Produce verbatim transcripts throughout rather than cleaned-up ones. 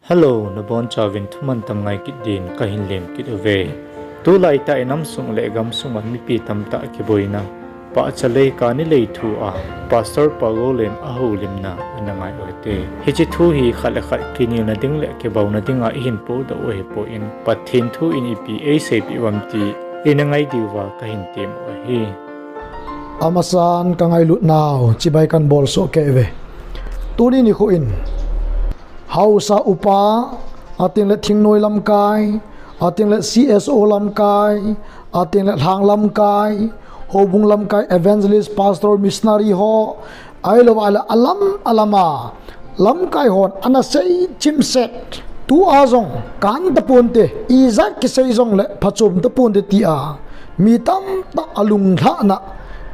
Hello, nabonchauvin thuman tam ngai kit din kahin lem kit uve. Tulai tah in nam sung le gam sunga mipi tamtah kiboina, pahcha lei kani lei thu a Pastor Pagolen ahoulimna ana ngai u hite. Hiche thu hi khat le khat kinelna ding le kibauna dinga ihin podoh u ahipon, Pathen thu in ipi eiseipeh uvam ti ina ngai diuva kahin tem u ahi. Amasan kangailut nau chibai kahin bolsoh kei uve. Tuni nikho in haosa upa, atengle thingnoi lamkai, atengle C S O lamkai, atengle lhang lamkai, houbung lamkai, evangelist, pastor, missionary ho, ahilouva ahile alam alama lamkai hon ana sei chimset, tua jong kan taponte, ijat kisei jongle phachom taponte tia mi tamtah alunglhahna,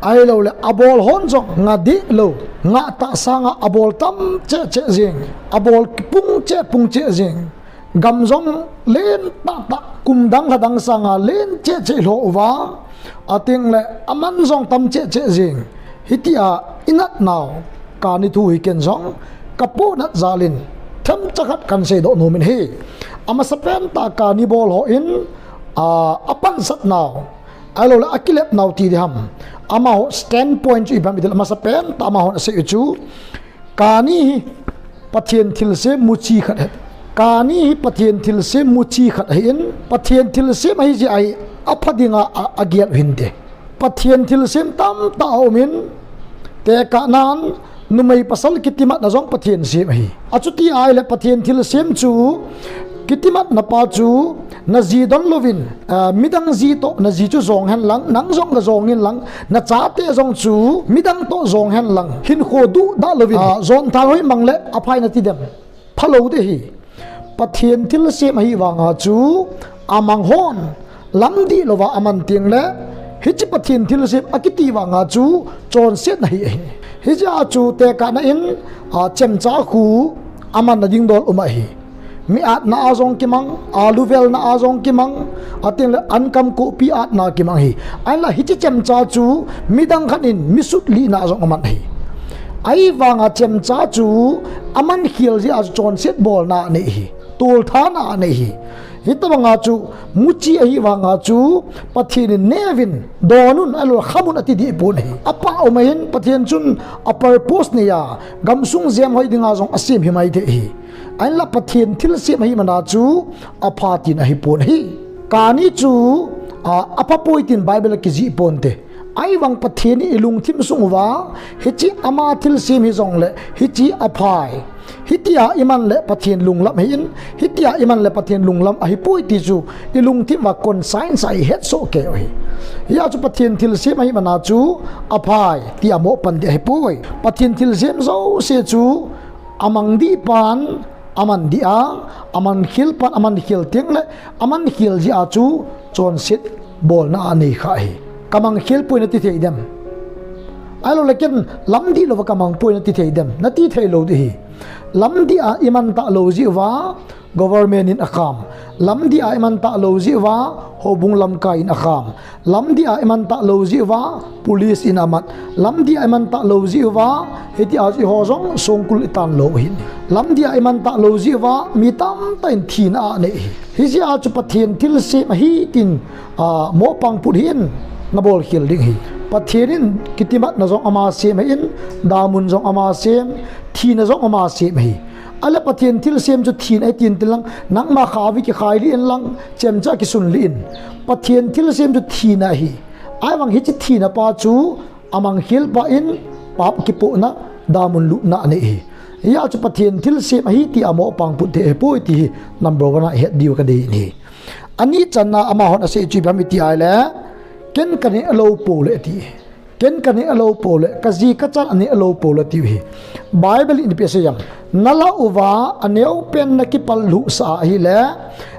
ahiloule abol hon jong ngah deh lou, ngah tah sanga abol tam cheh cheh jeng, abol pung cheh pung cheh jeng, gam jong len tahtah, kum dang lha dang sanga len cheh cheh lhoh uva, atengle aman jong tam cheh cheh jeng, hitia inat nau kani thu hi ken jong kapohnat jal in themcha khat kahin seidoh nom in ahi. Amasapen tah kani bol ho in, a, apansat nau, ahiloule akilep nau ti diham, amaho standpoint chu ipi ham itile, amasapen tah amahon asei u chu, kani hi Pathen thilsem muchi khat ahi. Kani hi Pathen thilsem muchi khat ahin, Pathen thilsem ahi jeh a hi apha dinga a, agel u hinte. Pathen thilsem tamtah aumin, tekahnan numei pasal kitimatna jong Pathen sem ahi. Achuti ahile Pathen thilsem chu kitimatna pa chu naji don louvin, a, midang ji toh naji chu jong henlang, nang jong gajong inlang, nachate jong chu midang toh jong henlang, hinkho duhdah louvin, a, jon thanhoi mang le aphai nati dem? Phalou ding ahi. Pathen thilsem ahi vanga chu amang hon lamdih louva aman tengle, hiche Pathen thilsem akiti vanga chu chonsetna ahi ahi. Hijeh a chu tekahna in, a, chemcha khu amanna ding dol um ahi. Mi atna a jong kimang, alu velna a jong kimang, atengle ankam kohpi atna kimang ahi. Ahinla hiche chemcha chu midang khat in mi sutlihna a jong aman ahi. Ahivanga chemcha chu aman khel jeh a chu chonset bolna anei ahi. Tolthana anei ahi. Hitobanga chu muchi ahi vanga chu Pathen in neuvin, donun, ahiloule khamun ati dehpon ahi. Apah um ahin, Pathen chun a purpose neiya gamsung jemhoi dinga jong asem himai thei ahi. Ahinla Pathen thilsem ahi mana chu apha tina ahipon ahi. Kani chu, a, aphapoi tin Bible a kijih ponte. Ahivang Pathen in ilungthim sung uva, hiche ama thilsem hijongle hiche aphai, hitia iman le Pathen lunglam ahin, hitia iman le Pathen lunglam ahipoi ti chu ilungthim uva conscience a ihetsoh kei u ahi. Hijeh a chu Pathen thilsem ahi mana chu aphai tia moh pan ding ahipoi. Pathen thilsem jouse chu amang dih pan aman dih a, aman khel pan aman khel tengle, aman khel jeh a chu chonset bolna anei kha ahi. Kamang khel poi nati thei dem? Ahiloule ken lamdih louva kamang poi nati thei dem? Nati theilou ding ahi. Lamdih a iman talou jeh uva government in akham. Lamdih a iman talou jeh uva houbung lamkai in akham. Lamdih a iman talou jeh uva police in amat. Lamdih a iman talou jeh uva hitia chu eiho jong songkul itan lou ahin. Lamdih a iman talou jeh uva mi tamtah in thina anei ahi. Hijeh a chu Pathen thilsem ahi tin, a, moh pangput hih in nabol khel ding ahi. Pathen in kitimatna jong ama sem ahin, damun jong ama sem, thina jong ama sem ahi. Ahile Pathen thilsem chu thina ahi tin tilang, nangma khao hi kikhai lih inlang, chemcha kisun lih in. Pathen thilsem chu thina ahi. Ahivang hiche thina pa chu amang khel pa in pap kipohna, damun lutna anei ahi. Hijeh a chu Pathen thilsem ahi tia moh pangput thei ahipoi ti hi number one a ihet diu kadei in ahi. Ani channa amahon asei chu ipi ham iti ahile, ken kaneh lou poule ati. Ken kaneh lou poule, kaji kachan aneh lou poule atiu hi. Bible in ipi asei ham? Nalah uva aneopen nakipal lhuhsah a ahile,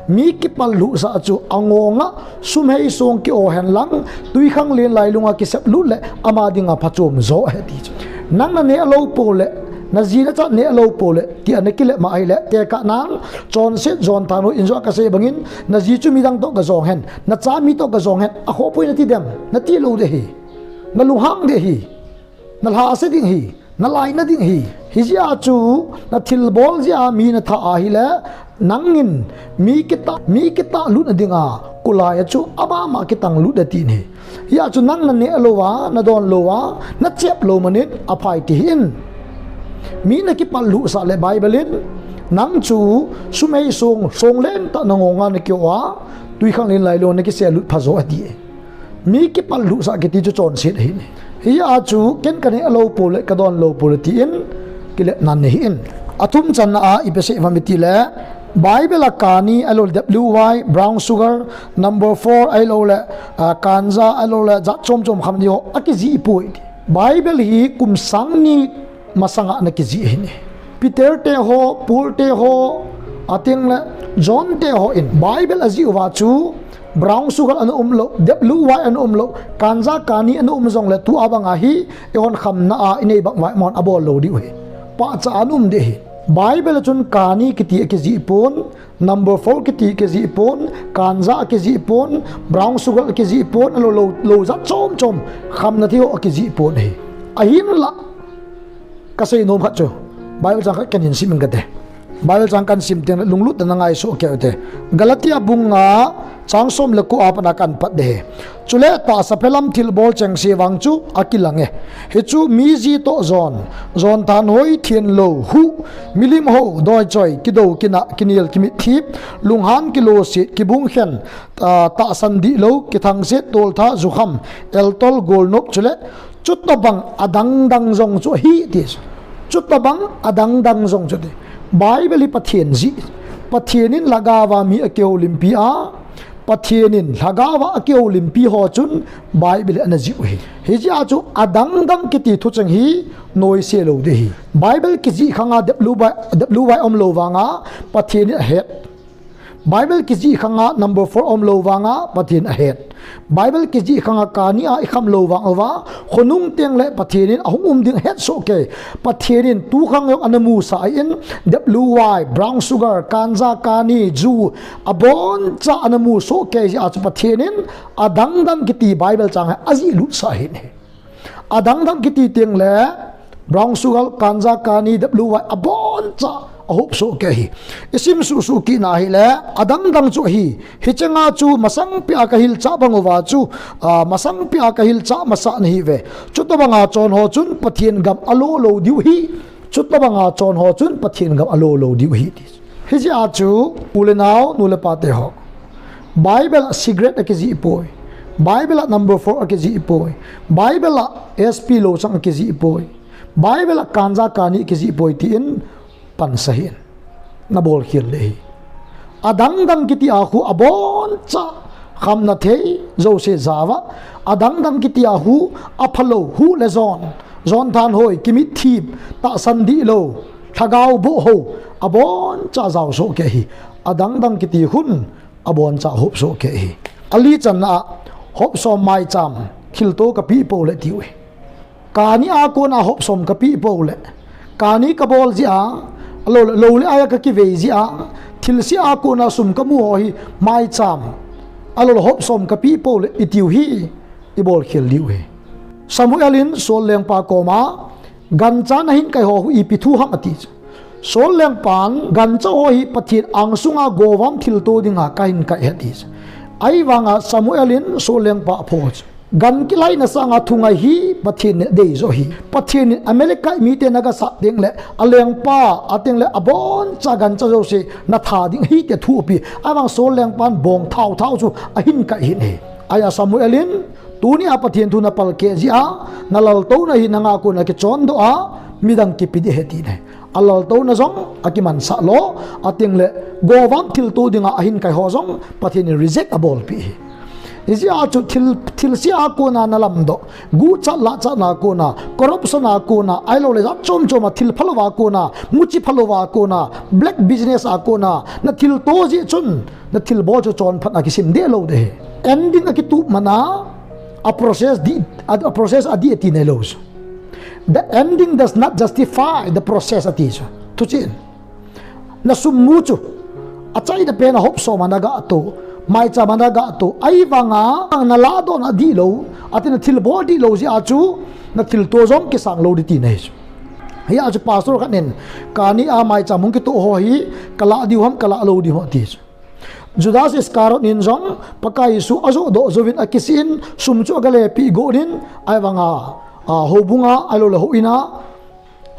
mi kipal lhuhsah chu angonga sumhei song ki-o henlang, twikhanglen lailunga kiseplut le ama dinga phachom jo ahi ati chu. Nang naneh lou poule, naji nachan neh lou poule tia nakilep ma ahile, tekahnan chonset jon thanhoi in joh a kasei bangin, naji chu midang toh gajong hen, nacha mi toh gajong hen, akhohpoi nati dem? Nati lou ding ahi. Nalunghang ding ahi. Nalhahsa ding ahi. Nalai nading ahi. Hijeh a chu nathilbol jeh a mi natha ahile, nangin mi kitah, mi kitah lut nading a, kolai a chu amama kitang lut atin ahi. Hijeh a chu nang naneh louva, nadon louva, nachep lou manin aphai ti hih in. Mi nakipal lhuhsah le Bible in, nang chu sumei song, song lentah nangonga nakioh a, twikhanglen lailung nakisel lut phajo ati. Mi kipal lhuhsah kiti chu chonset ahi. Hijeh a chu ken kaneh lou pou le kadon lou pou le tin kilepna nei hih in. Athum channa a ipi asei uvem itile, Bible a kani ahiloule W Y, brown sugar, number four ahiloule, ah, ganja ahiloule jat chom chom khamna ho akijih poi. Bible hi kum sang ni masanga ana kijih ahi. Peter te ho, Paul te ho, atengle John te hon Bible ajih uva chu brown sugar ana umlou, W Y ana umlou, ganja kani ana um jongle tua banga hi eihon khamna a inei bang vai mon abol lou diu ahi. Pahcha ana um ding ahi. Bible a chun kani kiti akijih pon, number four kiti akijih pon, ganja akijih pon, brown sugar akijih pon, alou, lou, lou jat chom chom khamna thei ho akijih pon ahi. Ahinla, kasei nom khat chu, Bible chang khat kahin sim inge kati. Bible chang kahin sim tengle lunglut tah in nangaisoh keiyu hite. Galatia bung nga chang som le ko a pat a kahin pat ding ahi. Chule tahsa phelam thilbol chengse vang chu akilang e. Hichu mi ji toh jon, jon thanhoi, thenlou, huh, milim hou, doichoi, kidou, kinah, kinel, kimitthip, lunghan, kiloset, kibungkhen, ah, tahsan dihlou, kithangset, toltha, jukham, eltol, golnop, chule chutobang adangdang jong chu ahi ti. Chutobang adangdang jong chu ti. Bible hi Pathen jih. Pathen in lhagaova mi akihoulimpi a, Pathen in lhagaova akihoulimpi ho chun Bible hi ana jih u ahi. Hijeh a chu adangdang kiti thucheng hi noise lou ding ahi. Bible kijih khanga W Y, W Y umlou vanga Pathen in ahet. Bible kijih khanga number four umlou vanga Pathen in ahet. Bible kijih khanga kani a ikham lou vang uva, khonung tengle Pathen in ahung um ding ahet soh kei. Pathen in tukhang jong ana musah in, W Y, brown sugar, ganja, kani, ju, aboncha ana mu soh kei jeh a chu Pathen in adangdang kiti Bible chang hi ajih lutsah ahi. Adangdang kiti tengle brown sugar, ganja, kani, W Y aboncha ahop soh kei ahi. Isim suhsuh kitna ahile, adangdang chu ahi. Hicheng a chu masangpeh a kahilchah bang uva chu, ah, masangpeh a kahilchah masah nahiuve. Chutobanga chon ho chun Pathen gam alo lou diu ahi. Chutobanga chon ho chun Pathen gam alo lou diu ahi ti. Hijeh a chu, u le nao, nu le pa te ho, Bible a cigarette akijih poi. Bible a number four akijih poi. Bible a S P louchang akijih poi. Bible a ganja kani akijih poi tin pansah hih in. Nabolkhel ding ahi. Adangdang kiti a khu aboncha khamna thei jouse jaova. Adangdang kiti a khu aphalou, huh le jon, jon thanhoi, kimitthip, tahsan dihlou, lhagao boh hou, aboncha jao soh kei ahi. Adangdang kiti khun aboncha hop soh kei ahi. Ali channa a, hop som maicham thilto kapeh pou le tiu ahi. Kani a kona hop som kapeh pou le, kani kabol jeh a, alou, lou le ai a kakivei jeh a, thilse a kona sum kamu ho hi maicham, alou le hop som kapeh pou le itiu hi, ibolkhel diu ahi. Samuel in Saul lengpa koma, gancha nahin kai ho khu ipi thu ham ati. Saul lengpan gancha ho hi Pathen angsunga govam thilto dinga kahin kai ahi ati. Ahivanga Samuel in Saul lengpa aphoh. Gan kilaina sanga thungai hi Pathen in adeijoh ahi. Pathen in Amalekite mite nagasat tengle, alengpa, atengle aboncha gancha jouse natha ding ahi tia thu ape. Ahivang Saul lengpan bong thao thao chu ahin kai ahi. Ahia Samuel in, tunia Pathen thu napalkeh jeh a, nalaltouna hi nanga kona kichondoh a, midang kipe ding ahi ati ahi. Alaltouna jong akimansah lou, atengle govam thilto dinga ahin kai ho jong Pathen in reject abolpeh ahi. Hijeh a chu thil, thilse a kona nalamdoh, guchat lachatna kona, corruption a kona, ahiloule jat chom chom a thil phalou a kona, muchi phalou a kona, black business a kona, nathilto jeh chun nathilbol chu chonphatna kisim deh lou ding ahi. Ending akitup mana, a process dih, a, a process adih ati nailou chu. The ending does not justify the process ati chu. Thuchih in. Nasum mu chu achaina pen a hop som a nagatoh, maicham a nagatoh, ahivanga nalahdohna dihlou, atin nathilbol dihlou jeh a chu nathilto jong kisang lou ding tina ahi chu. Hijeh chun pastor khat in, kani a maicham hung kitoh ho hi, kalah diu ham, kalah lou diu ham ati chu. Judas Iscariot in jong, Pakai Jesu ajoh doh jouvin akisih in, sum chu aga lepeh got in, ahivanga, a, houbung a, ahilou le houin a,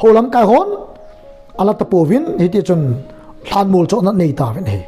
hou lamkai hon, ala tapouvin, hiti chun, lhanmol chohna nei tauvin ahi.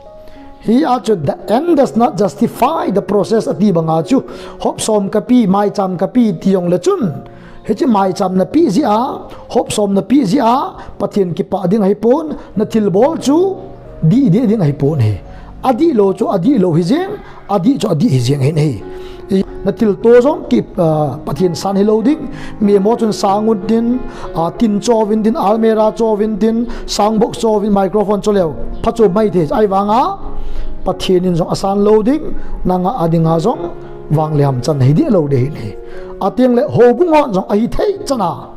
Hijeh chun, the end does not justify the process ati banga chu, hop som kapeh, maicham kapeh ti jong le chun, hiche maicham napeh jeh a, hop som napeh jeh a, Pathen kipah ding ahipon, nathilbol chu, dih deh ding ahipon ahi. Adih lou chu, adih lou hijeng, adih chu, adih hijeng ahin ahi. I, nathilto jong ki, ah, Pathen san hilou ding, mi mo chun sang un tin, ah, tin cho uvin tin, almirah cho uvin tin, sound box cho uvin, microphone cho leu, phacho mai thei, ahivanga, Pathen in jong asan lou ding, nanga adinga jong, vang le ham chan hideh lou ding ahin ahi. Ateng le houbung hon jong ahithei chan a,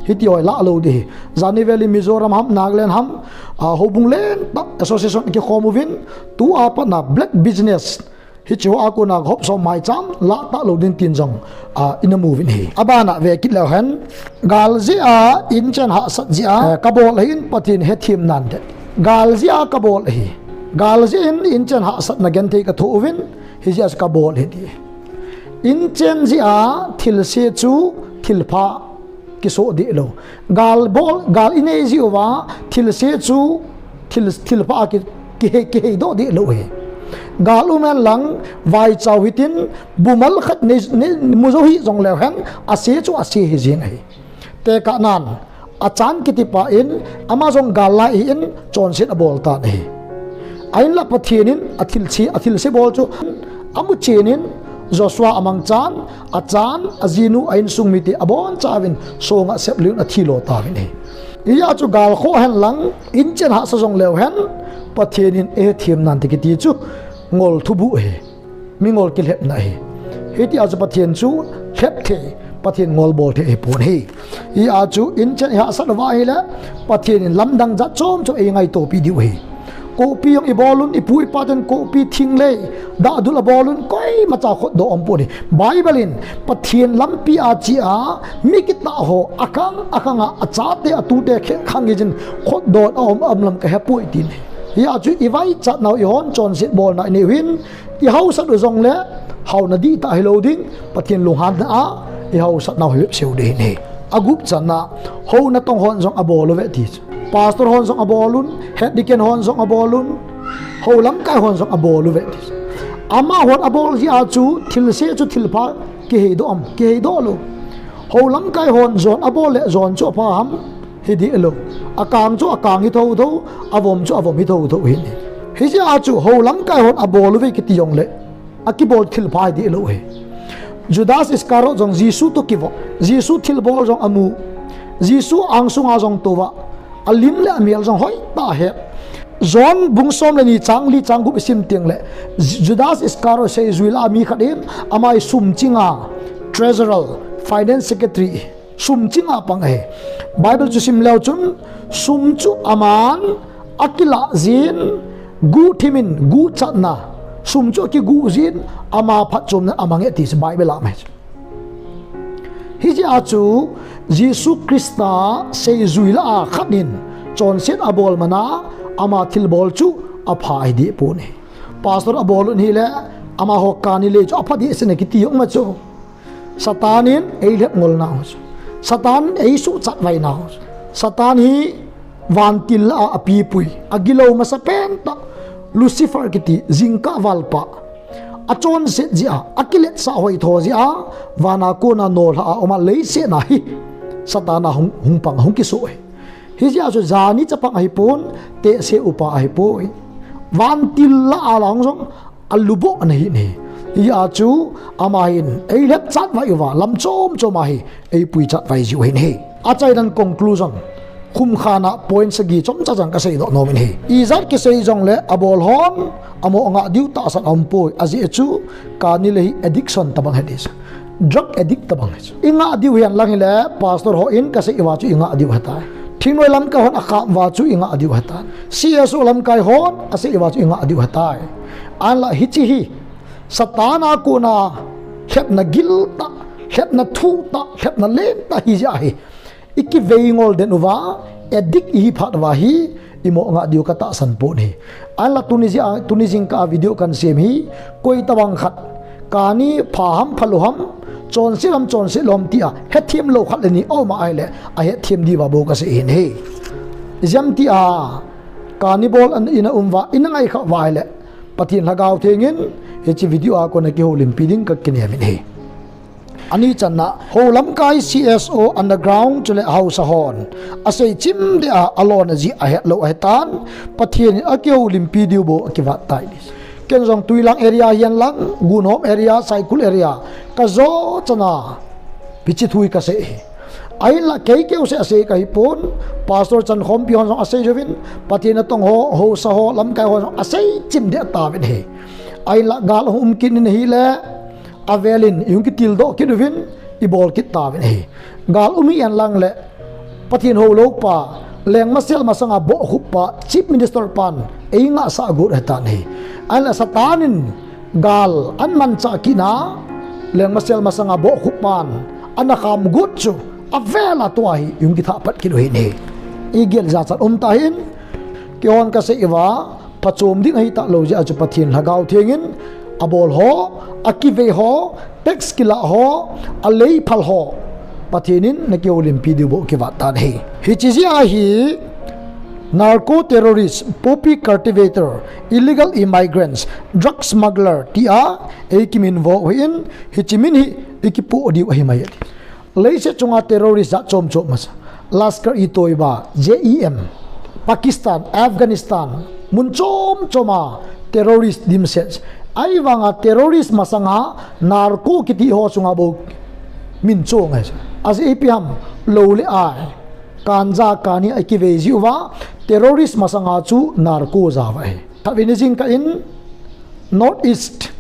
hiti ho hi lah lou ding ahi. Jani Valley Mizoram ham, Nagaland ham, a, houbung lentah association kikhom uvin, tua pat na black business, hiche ho a kona hop som maicham, lah tah lou ding tin jong, a, ina mu uvin ahi. Abana vekit leu hen, gal jeh a, inchen hahsat jeh a, eh, kabol ahin Pathen hethem nante. Gal jeh a kabol ahi. Gal jeh in inchen hahsatna genthei kathoh uvin, hijeh a chu kabol ahi ti. Inchen jeh a thilse chu thilpha kisoh deh lou. Gal bol, gal inei jeh uva thilse chu thil, thilpha a ki, kihei, kiheidoh deh lou ahi. Gal um hen lang, vaichao hitin, bumal khat nei, nei, mu jou hih jong leu hen, ase chu ase hijeng ahi. Tekahnan, Achan kitipa in, ama jong gal lai ahin, chonset abol tan ahi. Ahinla Pathen in, athilse, athilse bol chu, amu chen in, Joshua amangchan, Achan, ajinu, a insung mite, abonchauvin, songa seplih un athi lo tauvin ahi. Hijeh chun gal khoh hen lang, inchen hahsa jong leu hen, Pathen in eihethem nante kiti chu, ngol thubuh ahi. Mingol kilhepna ahi. Hitia chu Pathen chu lhep thei, Pathen ngol bol thei ahipon ahi. Hijeh chun inchen ihahsat uva ahile, Pathen in lamdang jat chom chom eingaitopi diu ahi. Kohpi jong ibol un, ipu ipa ten kohpi thinglei, dahdul abol un, koimacha khotdoh aumpon ahi. Bible in, Pathen lampi a che a, mi kitah ho, akhang, akhang a, achate, atute, khe, khang ijin, khotdoh aum, aum lam kahepoi tin ahi. Hijeh chun ivaichat nau ihon chonset bolna inei u hin, ihaosat u jongle, haona dihtah hilou ding, Pathen lunghanna a, ihaosat nau hi bepseu ding ahi. Agup channa, hou natong hon jong abol uve ti chu. Pastor hon jong abol un, head deacon hon jong abol un, hou lamkai hon jong abol uve ti chu. Amahon abol jeh a chu, thilse chu thilpha kiheidoh am, kiheidoh lou. Hou lamkai hon jon abol le jon chu apha ham, hideh lou. Akang chu akang hi thotho, avom chu avom hi thotho ahi. Hijeh a chu hou lamkai hon abol uve kiti jongle, akibol thilpha hideh lou ahi. Judas Iscariot jong Jesu toh kivoh. Jesu thilbol jong amu. Jesu angsunga jong touva. Alim le amel jong hoitah a he. John bung som le ni chang li chang gup isim tengle, Judas Iscariot seijui lah a mi khat in, ama hi sum chinga, treasurer, finance secretary, sum chinga pang ahi. Bible chu sim leu chun, sum chu aman akilah jin, guhthimin, guhchatna, sum chu akiguh jin, ama phatchomna amange ti chu Bible a ahi. Hijeh a chu Jesu Christa seijui lah a khat in chonset abol mana ama thilbol chu apha hideh pon ahi. Pastor abol un hile amaho kani lei chu apha deh sina kiti jong ma chu. Satan in eilhep ngolna ho chu. Satan in eisuhchatvaina ho chu. Satan hi vantil lah a apipui, agilou masapen tah, Lucifer kiti, jingkah valpa. Achonset jeh a, akiletsah hoitho jeh a, vana kona nolhah a uma leiset a hi, Satan a hung, hung pang, hung kisoh ahi. Hijeh a chu jani chapang ahipon, tehse upa ahipoi. Vantil lah a lang jong, aluboh ana hi ahi. Hijeh a chu, ama hin, eilhep chatvai uva, lam chom chom a hi, eipui chatvai jiu ahi. Achaidan conclusion. Khumkhana point sagi chomcha chan kaseidoh nomin ahi. Ijat kisei jongle abol hon, amo ngah diu tahsan aumpoi. Ajeh chu, kani le hi addiction tabang ahi ti chu. Drug addict tabang ahi chu. Ingah diu hihen lang hile, pastor hon kasei uva chu ingah diu ahitai. Thingnoi lamkai hon akham uva chu ingah diu ahitai. C S O lamkai hon asei uva chu ingah diu ahitai. Ahinla hiche hi, Satan a kona, lhepna giltah, lhepna thuhtah, lhepna lentah hijeh ahi. I kivei ngol den uva, addict i hi phat uva hi, i mo ngah diu ka tahsan pon ahi. Ahinla tuni jing a, tuni jingkah a video kan sem hi, koi tabang khat, kani pha ham phalou ham, chonset ham chonset lou ham tia, hethem lou khat le ni aum a ahile, ahethem diuva bou ka sei ahi. Ijeh ham tia, kani bol in a um uva, i na ngai kha uva ahile, Pathen Lhagao Theng in, hiche video a kona kihoulimpi ding ka kinem in ahi. Ani channa, hou lamkai C S O underground chule haosa hon asei chim deh a, alona jeh ahet lou ahitan, Pathen in akihoulimpi diu bou akivat tai. Ken jong Tuilang area hihen lang, Gunhom area, Saikul area, ka jo chan a, hiche thu hi ka sei ahi. Ahinla kei keu seh a sei ka hi pon, Pastor Chankhompi hon jong asei jouvin, Pathen a tong ho, haosa ho, lamkai ho jong asei chim deh tauvin ahi. Ahinla gal hung um kit in ahile, avel in, i hung kitildoh kit uvin, i bol kit tauvin ahi. Gal um hi en lang le, Pathen hou lou pa, Lengmasel masanga bohkhup pa, Chief Minister pan, ei ngahsah got ahitan ahi. Ahinla Satan in, gal, ahin manchah kit na, Lengmasel masanga bohkhup pan, ana kham got chu, avel a tua hi, i hung kithah pat kit u ahi. I gel jachat um ta hin, keihon ka sei uva, phachom ding ahi talou jeh a chu Pathen Lhagao Theng in, abol ho, akivei ho, tax kila ho, alei phal ho, Pathen in na kihoulimpi diu bou kivat tan ahi. Hiche jeh a hi, narco terrorist, poppy cultivator, illegal immigrants, drug smuggler, tia, ei kiminvo u ahin, hiche min hi, i kipoh diu ahi mai ati. Leiset chunga terrorist jat chom chom masa. Lashkar-e-Toiba, J E M, Pakistan, Afghanistan, mun chom chom a terrorist dimset. Ahivanga terrorist masanga narco kiti ho chunga bou min chong ahi. Ajeh ipi ham lou le ai, ganja kani a kivei jeh uva terrorist masanga chu narco jao ahi. Thavini jingkah in North East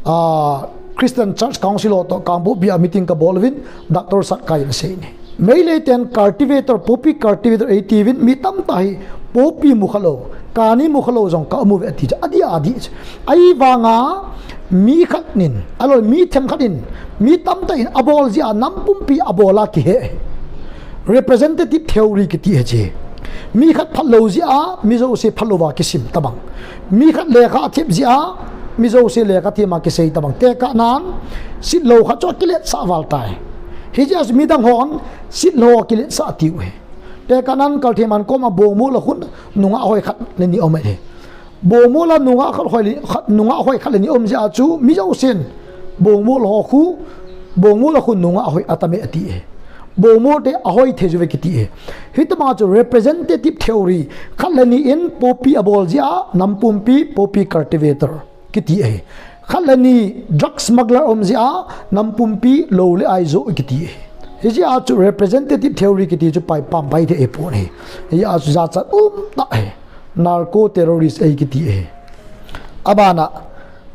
Ah, Christian Church Council ho toh Kangpokpi a meeting ka bol uvin, Doctor Satkai in asei in ahi. Meitei ten cultivator, poppy cultivator eiti uvin, mi tamtah hi poppy mukha lou, kani mukha lou jong ka um uve ati chu, adih adih chu. Ahivanga mi khat in, alou mi themkhat in, mi tamtah in abol jeh a nam pumpi abol a kihe. Representative theory kiti ahi che. Mi khat phalou jeh a, mi jouse phalou va kisim tabang. Mi khat lekha thep jeh a, mi jouse lekha them a kisei tabang. Tekahnan, sitlou khat chu akiletsah val tai. Hijeh a chu midang hon, sitlou akiletsah tiu ahi. Tekahnan kalthem an koma bongmol a khun, nungah hoi khat le ni um ahi. Bongmol a nungah khat hoi le, khat, nungah hoi khat le ni um jeh a chu, mi jousen, bongmol ho khu, bongmol a khun nungah hoi atam e ati e. Bongmol te ahoi thei jiuve kiti e. Hitobang chu representative theory, khat le ni in poppy abol jeh a, nam pumpi poppy cultivator kiti e. Khat le ni drug smuggler um jeh a, nam pumpi lou le ai jo kiti e. Hijeh a chu representative theory kiti chu pai pam pai thei pon ahi. Hijeh a chu jachat um tah ahi. Narco terrorist ei kiti ahi. Abana,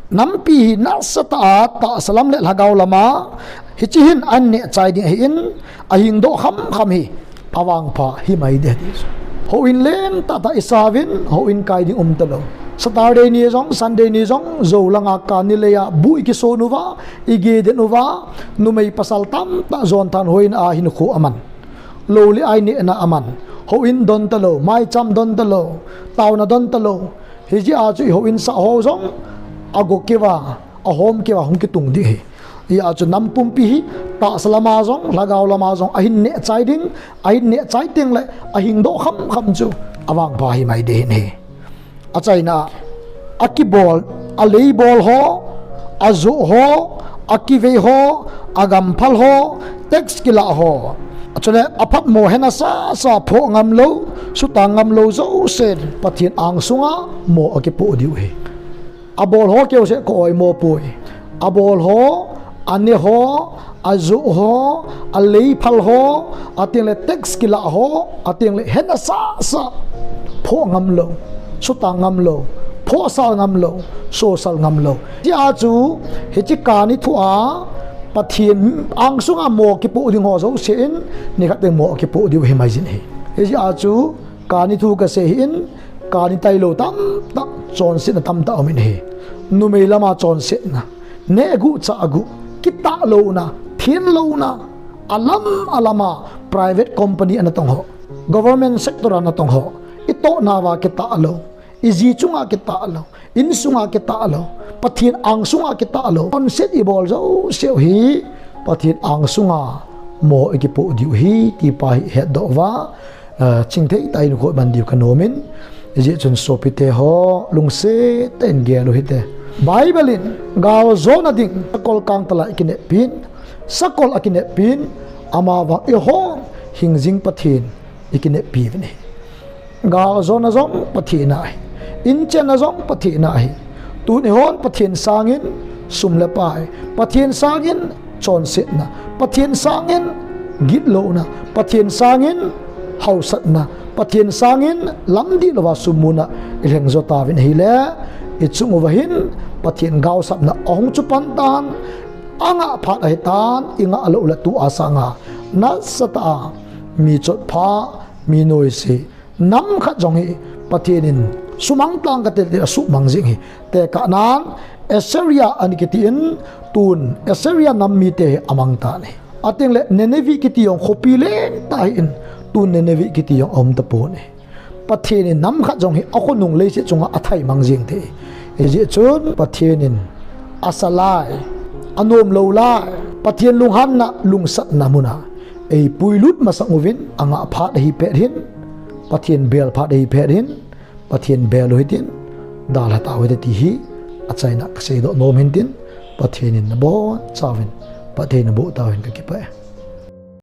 nampi hi nasatah a tahsa lam le lhagao lama, hiche hin ahin neh chai ding ahin, ahingdoh khamkham hi, avangpha himai ding ahi. Houin lentah tah isauvin, houin kai ding um talou. Saturday ni jong, Sunday ni jong, jou langa kani leiya, bu ikison uva, igeh den uva, numei pasal tamtah jonthanhoina a hinkho aman. Lou le ai nehna aman. Houin don talou, maicham don talou, taona don talou. Hijeh a chu ihouin sah ho jong, ago keuva, ahom keuva hung kitung ding ahi. Hijeh a chu nam pumpi hi, tahsa lama jong, lhagao lama jong, ahin neh chai ding, ahin neh chai teng le, ahingdoh khamkham chu, avangpha himai ding ahi. Achaina, akibol, aleibol ho, ajoh ho, akivei ho, agamphal ho, tax kila ho. Chule aphatmo hena sasa phoh ngamlou, sutang ngamlou jousen Pathen angsunga mo akipoh diu ahi. Abol ho keuseh ka oimo poi. Abol ho, ane ho, ajoh ho, alei phal ho, ateng le tax kila ho, ateng le hena sasa phoh ngamlou, sutang ngamlou, phohsal ngamlou, sosal ngamlou. Hijeh a chu, hiche kani thu a, Pathen angsunga mo kipoh ding ho jousen, nikhat teng mo kipoh diu himai jin ahi. Hijeh a chu, kani thu kasei hin, kani tailou tamtah, chonsetna tamtah umin ahi. Numei lama chonsetna, neh aguh, chah aguh, kitah louna, thenlouna, alam alama, Private company a natong ho, government sector a natong ho, itohna uva kitah lou, iji chunga kitah lou, insunga kitah lou, Pathen angsunga kitah lou, concept ibol jouseu hi Pathen angsunga mo ikipoh diu hi, ti pa hi hetdoh uva, ah, chingthei tah in khut man diu kanomin, hijeh chun sopite ho, lungset tah in gel u hite. Bible in galjona ding sakol kangtal'a ikineppin, sakol akineppin, amavang eiho hingjing Pathen ikineppi uvin ahi. Galjona jong Pathen a ahi. Inchenna jong Pathen a ahi. Tun eihon Pathen sangin sum le pai, Pathen sangin chonsetna, Pathen sangin gitlouna, Pathen sangin hausatna, Pathen sangin lamdih louva sum muna ilheng jo tauvin ahile, ichung uva hin Pathen gaosapna ahung chupan tan, angah phat ahitan, ingah lou le tua sanga nasatah a mi chotpha, mi noise, nam khat jong hi Pathen in sumang tang kate tin asuhmang jing ahi. Tekahnan Assyria ana kitin, tun Assyria nam mite hi amang tan ahi. Atengle Nineveh kiti jong khopi lentah ahin, tun Nineveh kiti jong aum tapon ahi. Pathen in nam khat jong hi akhonung leiset chunga athaimang jing thei. Hijeh chun Pathen in asa lai, anom lou lai, Pathen lunghanna, lungsatna muna eipuilut masang uvin, angah phat ahi pet hin, Pathen bel phat ahi pet hin, Pathen bel u hitin, dalha tau hite ti hi achaina kaseidoh nom hintin, Pathen in nabonchauvin phatthei naboh tauhen, kakipah e.